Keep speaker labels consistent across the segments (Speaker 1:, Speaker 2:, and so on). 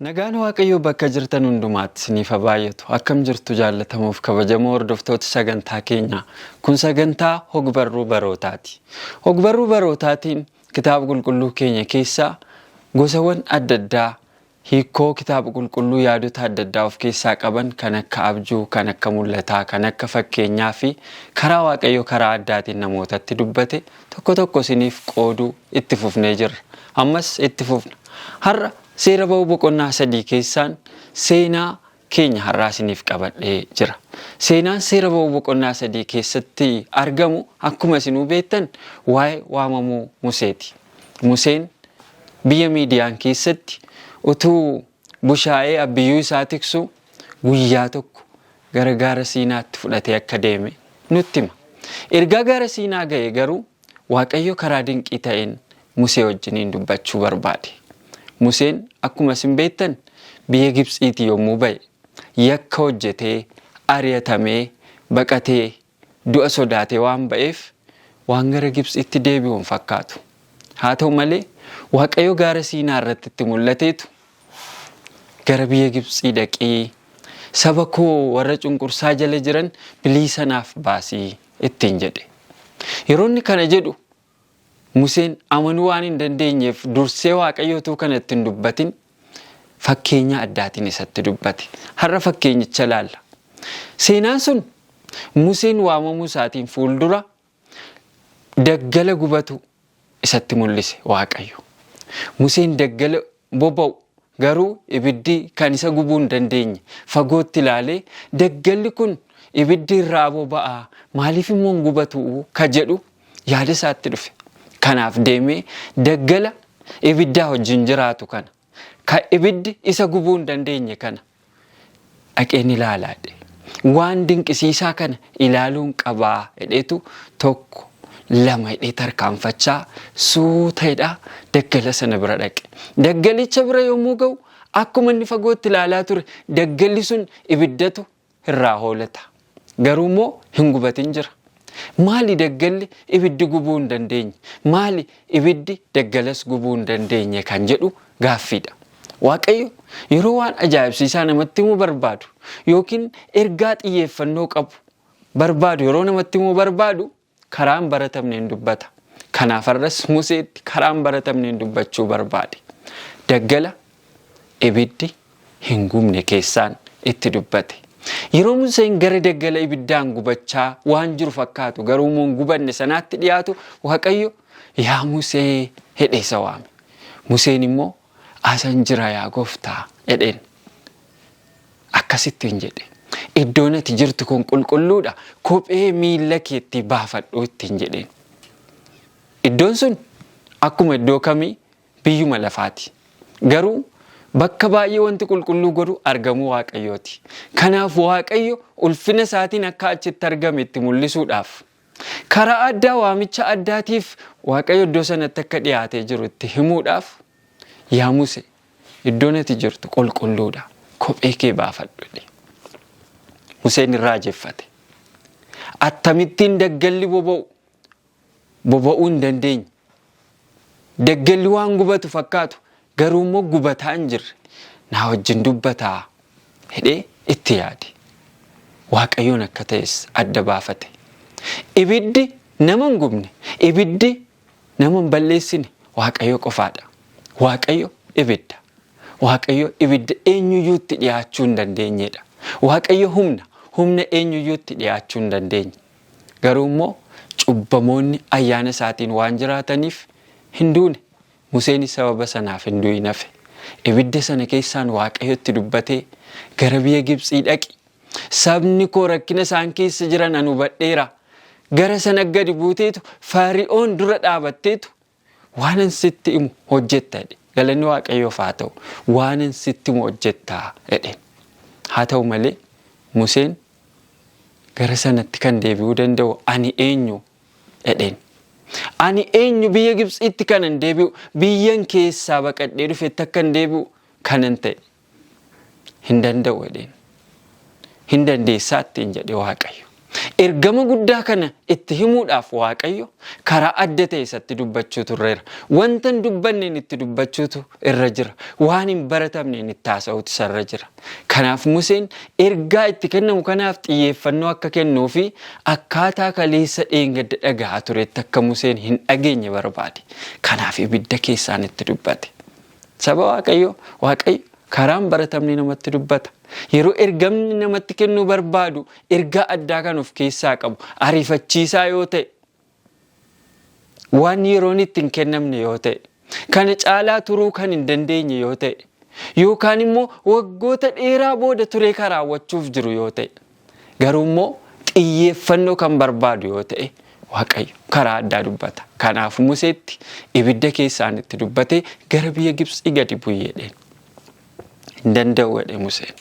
Speaker 1: Nagaan Waaqayyoo bakka jirtan hundumaatti isiniif haa baay'atu. Akkam jirtu jaallatamuuf kabajamoo hordoftoota sagantaa keenyaa. Kun sagantaa hogbarruu barootaati. Hogbarruu barootaatiin kitaaba qulqulluu keenya keessaa gosawwan adda addaa hiikoo kitaaba qulqulluu yaadota adda addaa of keessaa qaban kan akka abjuu, kan akka mul'ataa, kan akka fakkeenyaa fi karaa Waaqayyoo karaa addaatiin namootatti dubbate tokko tokko isiniif qooduu itti fufnee jirra. Ammas itti fufna. Har'a seera ba'uu boqonnaa 3 keessaan seenaa keenya har'aa isiniif qabadhee jira. Seenaan seera ba'uu boqonnaa 3 keessatti argamu akkuma isinuu beektan waa'ee waamamuu Museeti. Museen biyya Miidiyaan keessatti utuu bushaayee abbiyyuu isaa tiksu guyyaa tokko gara gaara Siinaatti fudhatee akka deeme nutti hima. Ergaa gaara Siinaa ga'e garuu Waaqayyo karaa dinqii ta'een Musee wajjiniin dubbachuu barbaade. Museen akkuma isin beektan biyya Gibxiitii yommuu ba'e yakka hojjetee, ari'atamee, baqatee, du'a sodaatee waan ba'eef waan gara Gibxiitti deebi'u hin fakkaatu. Haa ta'u malee Waaqayyo gaara Siinaa irratti itti mul'ateetu gara biyya Gibxii dhaqii saba koo warra cunqursaa jala jiran biliisa naaf baasii ittiin jedhe. Yeroo inni kana jedhu Museen amanuu waan hin dandeenyeef dursee Waaqayyo utuu kana itti hin dubbatin fakkeenya addaatiin isatti dubbate. Har'a fakkeenyicha ilaalla. Seenaan sun Museen waamamuu isaatiin fuuldura daggala gubatu isatti mul'ise Waaqayyo. Museen daggala boba'u garuu ibiddi kan isa gubuu hin dandeenye fagootti ilaalee daggalli kun ibiddi irraa boba'a maaliif immoo hin gubatu ka jedhu yaada isaatti dhufe. Kanaaf deemee daggala ibiddaa wajjin jiraatu kana ka ibiddi isa gubuu hin dandeenye kana dhaqeen ilaalaa jedhe. Waan dinqisiisaa kana ilaaluun qabaa jedheetu tokko lama jedhee tarkaanfachaa suuta jedhaa daggala sana bira dhaqe. Daggalicha bira yommuu ga'u akkuma inni fagootti ilaalaa ture daggalli sun ibiddatu irraa hoolata. Garuu immoo hin gubatin jira. Maali daggalli ibiddi gubuu hin dandeenye? Maali ibiddi daggalas gubuu hin dandeenye kan jedhu gaaffiidha. Waaqayyo yeroo waan ajaa'ibsiisaa namatti himuu barbaadu yookiin ergaa xiyyeeffannoo qabu barbaadu yeroo namatti himuu barbaadu karaa hin baratamneen dubbata. Kanaaf har'as Museetti karaa hin baratamneen dubbachuu barbaade. Daggala ibiddi hin gubne keessaan itti dubbate. Yeroo Museen gara daggala ibiddaan gubachaa waan jiru fakkaatu garuu immoo hin gubanne sanaatti dhiyaatu Waaqayyo yaa Musee jedhee isa waame. Museen immoo asan jira yaa gooftaa jedheen. Akkasittiin jedhe. Iddoon ati jirtu kun qulqulluudha. Kophee miilla keetti baafadhu ittiin jedheen. Iddoon sun akkuma iddoo kamii biyyuma lafaati. Garuu bakka baay'ee wanti qulqulluu godhu argamuu Waaqayyooti. Kanaaf Waaqayyo ulfina isaatiin akka achitti argame itti mul'isuudhaaf karaa addaa waamicha addaatiif Waaqayyo iddoo sanatti akka dhiyaatee jiru itti himuudhaaf yaa Muse iddoon ati jirtu qulqulluudha kophee kee baafadhu jedhe. Museen irraa raajeffate. Akkamittiin daggalli boba'u boba'uu hin dandeenye. Daggalli waan gubatu fakkaatu garuu immoo gubataa hin jirre naa wajjin dubbataa jedhee itti yaade. Waaqayyoon akka ta'es adda baafate. Ibiddi nama hin gubne, ibiddi nama hin balleessine Waaqayyo qofaadha. Waaqayyo ibidda. Waaqayyo ibidda eenyuyyuu itti dhiyaachuu hin dandeenyedha. Waaqayyo humna, humna eenyuyyuu itti dhiyaachuu hin dandeenye. Garuu immoo cubbamoonni ayyaana isaatiin waan jiraataniif hin duune. Museenis sababa sanaaf hin du'in hafe. Ibidda sana keessaan Waaqayyo itti dubbatee gara biyya Gibxii dhaqi. Sabni koo rakkina isaan keessa jiran an hubadheera. Gara sana gadi buuteetu Fari'oon dura dhaabatteetu waanan sitti himu hojjetta jedhe. Galanni Waaqayyoof haa ta'u. Waanan sitti himu hojjetta jedheen. Haa ta'u malee Museen Gara sanatti kan deebi'uu danda'u ani eenyu jedheen. Ani eenyu biyya Gibxiitti kanan deebi'u, biyyan keessaa baqadhee dhufetti akkan deebi'u kanan ta'e hin danda'u jedheen. Hin dandeessaa ittiin jedhe Waaqayyo. Ergama guddaa kana itti himuudhaaf Waaqayyo karaa adda ta'e isatti dubbachuu turreera. Wanta hin dubbanneen itti dubbachuutu irra jira. Waan hin baratamneen itti haasa'uutu isarra jira. Kanaaf Museen ergaa itti kennamu kanaaf xiyyeeffannoo akka kennuu fi akkaataa kaleessa dheengadda dhagahaa turetti akka Museen hin dhageenye barbaade. Kanaaf ibidda keessaan itti dubbate. Saba Waaqayyoo, Waaqayyo karaa hin baratamne namatti dubbata. Yeroo ergamni namatti kennuu barbaadu ergaa addaa kan of keessaa qabu ariifachiisaa yoo ta'e, waan yeroon itti hin kennamne yoo ta'e, kana caalaa turuu kan hin dandeenye yoo ta'e, yookaan immoo waggoota dheeraa booda turee kan raawwachuuf jiru yoo ta'e, garuu immoo xiyyeeffannoo kan barbaadu yoo ta'e Waaqayyo karaa addaa dubbata. Kanaaf Museetti ibidda keessaan itti dubbatee gara biyya Gibxii gadi bu'i jedheen. Hin danda'u jedhe Museen.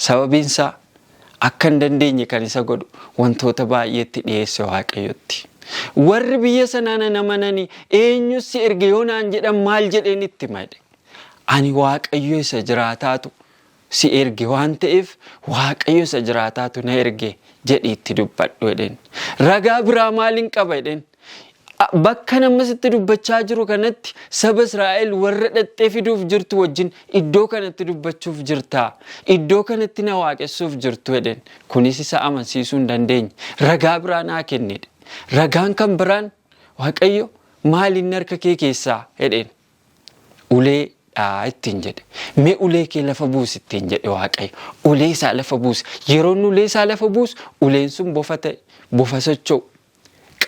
Speaker 1: Sababiin isaa akka hin dandeenye kan isa godhu wantoota baay'eetti dhiyeesse Waaqayyotti. Warri biyya sanaa nan amananii eenyus si erge yoo naan jedhan maal jedheen itti hima jedhe. Ani Waaqayyo isa jiraataatu si erge waan ta'eef Waaqayyo isa jiraataatu na erge jedhii itti dubbadhu jedheen. Ragaa biraa maalin qaba jedheen. Bakka nama sitti dubbachaa jiru kanatti saba Israa'el warra dhaxxee fiduuf jirtu wajjin iddoo kanatti dubbachuuf jirta. Iddoo kanatti na waaqessuuf jirtu jedheen. Kunis isa amansiisuu hin dandeenye. Ragaa biraa naa kennedha. Ragaan kan biraan Waaqayyo maal inni harka kee keessaa jedheen. Ulee dha ittiin jedhe. Mee ulee kee lafa buusi ittiin jedhe Waaqayyo. Ulee isaa lafa buuse. Yeroo inni ulee isaa lafa buusu uleen sun bofa ta'e. Bofa socho'u.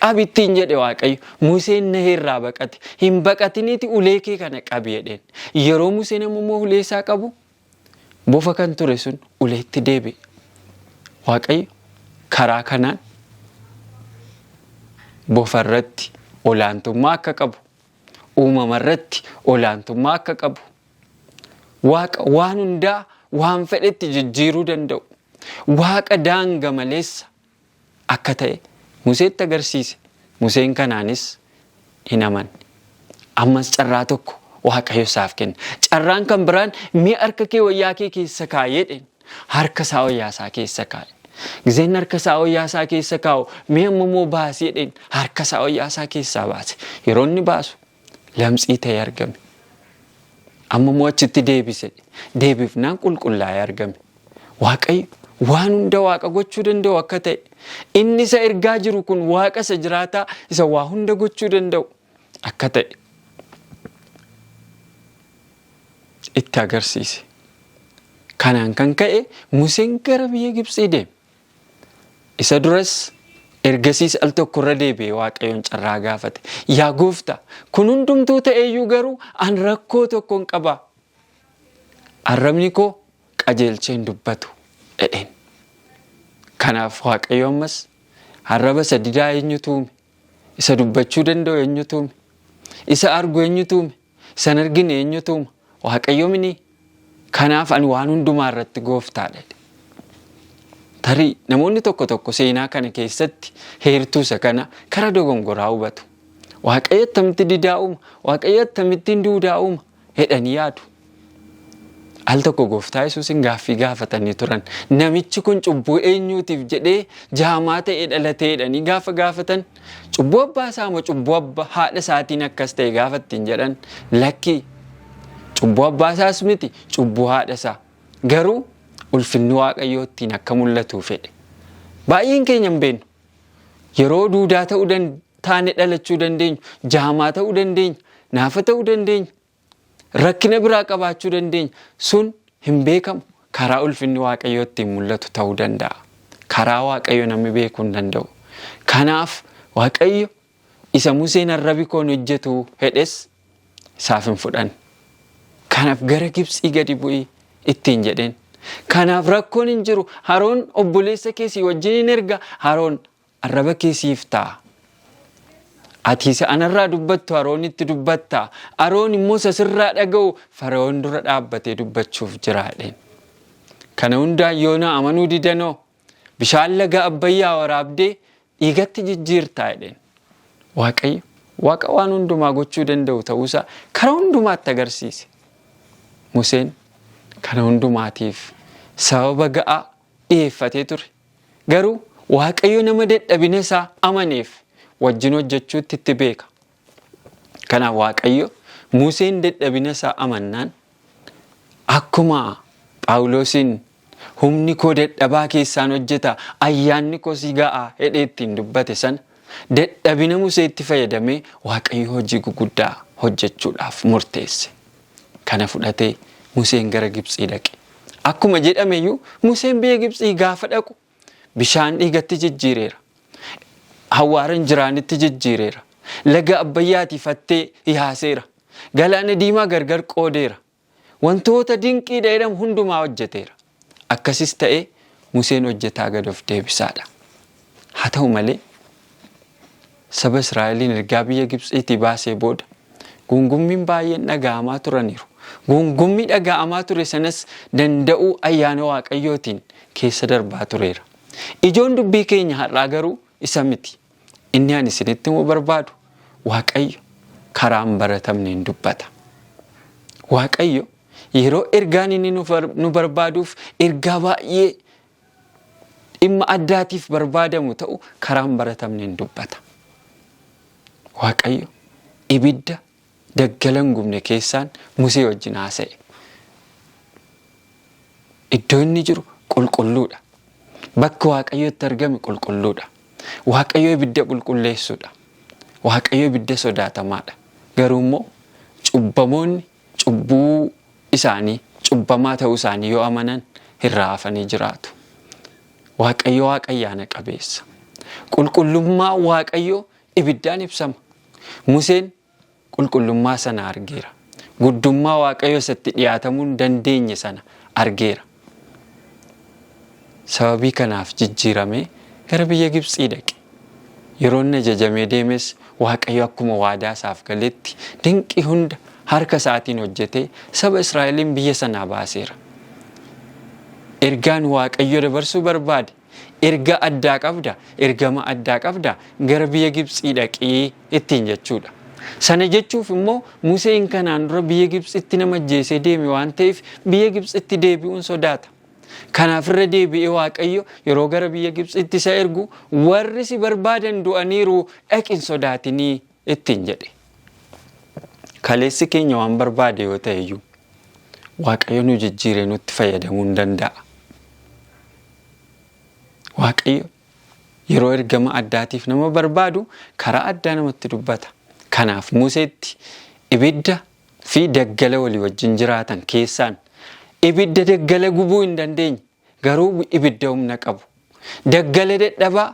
Speaker 1: Qabi ittiin jedhe Waaqayyo. Museen nahee irraa baqate. Hin baqatiniiti ulee kee kana qabi jedheen. Yeroo Museen amma immoo ulee isaa qabu bofa kan ture sun uleetti deebi'e. Waaqayyo karaa kanaan bofa irratti olaantummaa akka qabu uumama irratti olaantummaa akka qabu, Waaqa waan hundaa waan fedhetti jijjiiruu danda'u, Waaqa daanga maleessa akka ta'e Museetti agarsiise. Museen kanaanis hin amanne. Ammas carraa tokko Waaqayyo isaaf kenne. Carraan kan biraan mee harka kee wayyaa kee keessa kaa'i jedheen. Harka isaa wayyaa isaa keessa kaa'e. Gizeen harka isaa wayyaa isaa keessa kaa'u mee amma immoo baasi jedheen harka isaa wayyaa isaa keessaa baase. Yeroo inni baasu lamxii ta'ee argame. Amma immoo achitti deebise. Deebifnaan qulqullaa'ee argame. Waaqayyo waan hunda waaqa gochuu danda'u akka ta'e inni isa ergaa jiru kun waaqa isa jiraataa isa waa hunda gochuu danda'u akka ta'e itti agarsiise. Kanaan kan ka'e Museen gara biyya Gibxii deeme. Isa duras ergasiis al tokko irra deebi'ee Waaqayyoon carraa gaafate. Yaa gooftaa, kun hundumtuu ta'eeyyuu garuu an rakkoo tokkon qaba. Arrabni koo qajeelchee hin dubbatu jedheen. Kanaaf Waaqayyo ammas arraba isa didaa eenyutu uume? Isa dubbachuu danda'u eenyutu uume? Isa argu eenyutu uume? Isa hin argine eenyutu uuma? Waaqayyo minii? Kanaaf ani waan hundumaa irratti gooftaadha jedhe. Tarii namoonni tokko tokko seenaa kana keessatti heertuu isa kana kara dogongoraa hubatu. Waaqayyo attamitti didaa uuma? Waaqayyo akkamittiin duudaa uuma? jedhanii yaadu. Al tokko gooftaa Yesuusin gaaffii gaafatanii turan. Namichi kun cubbuu eenyuutiif jedhee jaamaa ta'e dhalatee jedhanii gaafa gaafatan cubbuu abbaa isaa moo cubbuu abba haadha isaatiin akkas ta'e gaafa ittiin jedhan lakkii cubbuu abbaa isaas miti cubbuu haadha isaa garuu ulfinni waaqayyoo ittiin akka mul'atuu fedhe. Baay'een keenya hin beeknu. Yeroo duudaa ta'uu taane dhalachuu dandeenya, jaamaa ta'uu dandeenya, naafa ta'uu dandeenya. Rakkina biraa qabaachuu dandeenya. Sun hin beekamu. Karaa ulfinni Waaqayyoo ittiin mul'atu ta'uu danda'a. Karaa Waaqayyo namni beekuu hin danda'u. Kanaaf Waaqayyo isa Museen arrabi koo hin hojjetu hedhes isaaf hin fudhanne. Kanaaf gara Gibtsii gadi bu'i ittiin jedheen. Kanaaf rakkoon hin jiru. Haroon obboleessa kee si wajjin hin erga. Haroon Arraba kee siif ta'a. Ati isa anarraa dubbattu Aroonitti dubbatta. Aroon immoo isa sirraa dhaga'u Fara'oon dura dhaabbatee dubbachuuf jira jedheen. Kana hundaa yoo na amanuu didanoo? Bishaan laga Abbayyaa waraabdee dhiigatti jijjiirtaa jedheen. Waaqayyo waaqa waan hundumaa gochuu danda'u ta'uusaa karaa hundumaatti agarsiise. Museen kana hundumaatiif sababa ga'aa dhiyeeffatee ture. Garuu Waaqayyo nama dadhabina isaa amaneef wajjin hojjechuutti itti beeka. Kanaaf Waaqayyo Museen dadhabina isaa amannaan akkuma Phaawulosiin humni koo dadhabaa keessaan hojjeta ayyaanni koo si ga'a jedhee ittiin dubbate sana dadhabina Museetti fayyadamee Waaqayyo hojii guguddaa hojjechuudhaaf murteesse. Kana fudhatee Museen gara Gibxii dhaqe. Akkuma jedhameyyuu Museen biyya Gibxii gaafa dhaqu bishaan dhiigatti jijjiireera. Awwaara jiraanitti jijjiireera. Laga Abbayyaatii fattee yaaseera. Galaana diimaa gargar qoodeera. Wantoota dinqiidha jedhamu hundumaa hojjeteera. Akkasis ta'ee Museen hojjetaa gad of deebisaadha. Haa ta'u malee saba Israa'eliin ergaa biyya Gibxiitii baasee booda guungummiin baay'een dhaga'amaa turaniiru. Guungummii dhaga'amaa ture sanas danda'uu ayyaana Waaqayyootiin keessa darbaa tureera. Ijoon dubbii keenya har'aa garuu isa miti. Inni ani isinitti himuu barbaadu Waaqayyo karaa hin baratamneen dubbata. Waaqayyo yeroo ergaan inni nu barbaaduuf ergaa baay'ee dhimma addaatiif barbaadamu ta'u karaa hin baratamneen dubbata. Waaqayyo ibidda daggala hin gubne keessaan Musee wajjin haasa'e. Iddoo inni jiru qulqulluudha. Bakki Waaqayyo itti argame qulqulluudha. Waaqayyo ibidda qulqulleessuudha. Waaqayyo ibidda sodaatamaadha. Garuu immoo cubbamoonni cubbuu isaanii cubbamaa ta'uu isaanii yoo amanan irraa hafanii jiraatu. Waaqayyo Waaqa ayyaana qabeessa. Qulqullummaa Waaqayyoo ibiddaan ibsama. Museen qulqullummaa sana argeera. Guddummaa Waaqayyoo isatti dhiyaatamuu hin dandeenye sana argeera. Sababii kanaaf jijjiiramee gara biyya Gibxii dhaqe. Yeroo inni ajajamee deemes Waaqayyo akkuma waadaa isaaf galetti dinqii hunda harka isaatiin hojjetee saba Israa'eliin biyya sanaa baaseera. Ergaan Waaqayyo dabarsuu barbaade ergaa addaa qabda, ergama addaa qabda, gara biyya Gibxii dhaqii ittiin jechuudha. Sana jechuuf immoo Museen kanaan dura biyya Gibxitti nama ajjeesee deeme waan ta'eef biyya Gibxitti deebi'uun sodaata. Kanaaf irra deebi'ee Waaqayyo yeroo gara biyya Gibxitti isa ergu warri si barbaadan du'aniiru dhaqi hin sodaatinii ittiin jedhe. Kaleessi keenya waan barbaade yoo ta'e iyyuu Waaqayyo nu jijjiiree nutti fayyadamuu hin danda'a. Waaqayyo yeroo ergama addaatiif nama barbaadu karaa addaa namatti dubbata. Kanaaf Museetti ibidda fi daggala walii wajjin jiraatan keessaan ibidda daggala gubuu hin dandeenye garuu ibidda humna qabu. Daggala dadhabaa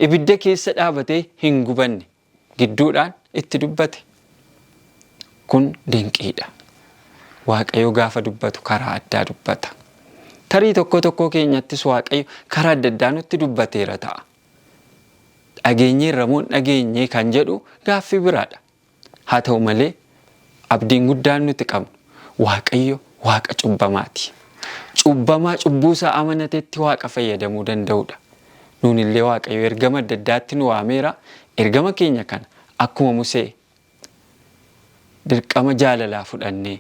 Speaker 1: ibidda keessa dhaabatee hin gubanne gidduudhaan itti dubbate. Kun dinqiidha. Waaqayyo gaafa dubbatu karaa addaa dubbata. Tarii tokko tokkoo keenyattis Waaqayyo karaa adda addaa nutti dubbateera ta'a. Dhageenyeerra moo hin dhageenye kan jedhu gaaffii biraadha. Haa ta'u malee abdiin guddaan nuti qabnu Waaqayyo Waaqa cubbamaati. Cubbamaa cubbuu isaa amanatetti Waaqa fayyadamuu danda'udha. Nuun illee Waaqayyo ergama adda addaatti nu waameera. Ergama keenya kana akkuma Musee dirqama jaalalaa fudhannee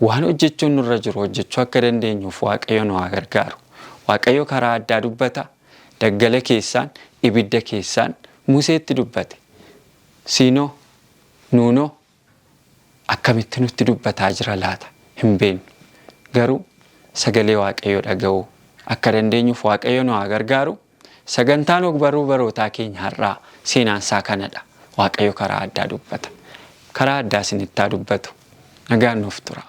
Speaker 1: waan hojjechuun nurra jiru hojjechuu akka dandeenyuuf Waaqayyo nu haa gargaaru. Waaqayyo karaa addaa dubbata. Daggala keessaan, ibidda keessaan Museetti dubbate. Siinoo, nuunoo akkamitti nutti dubbataa jira laata? Hin beeknu. Garuu sagalee Waaqayyoo dhaga'uu akka dandeenyuuf Waaqayyo nu haa gargaaru. Sagantaan ogbarruu barootaa keenya har'aa seenaan isaa kanadha. Waaqayyo karaa addaa dubbata. Karaa addaa isinitti haa dubbatu. Nagaan nuuf tura.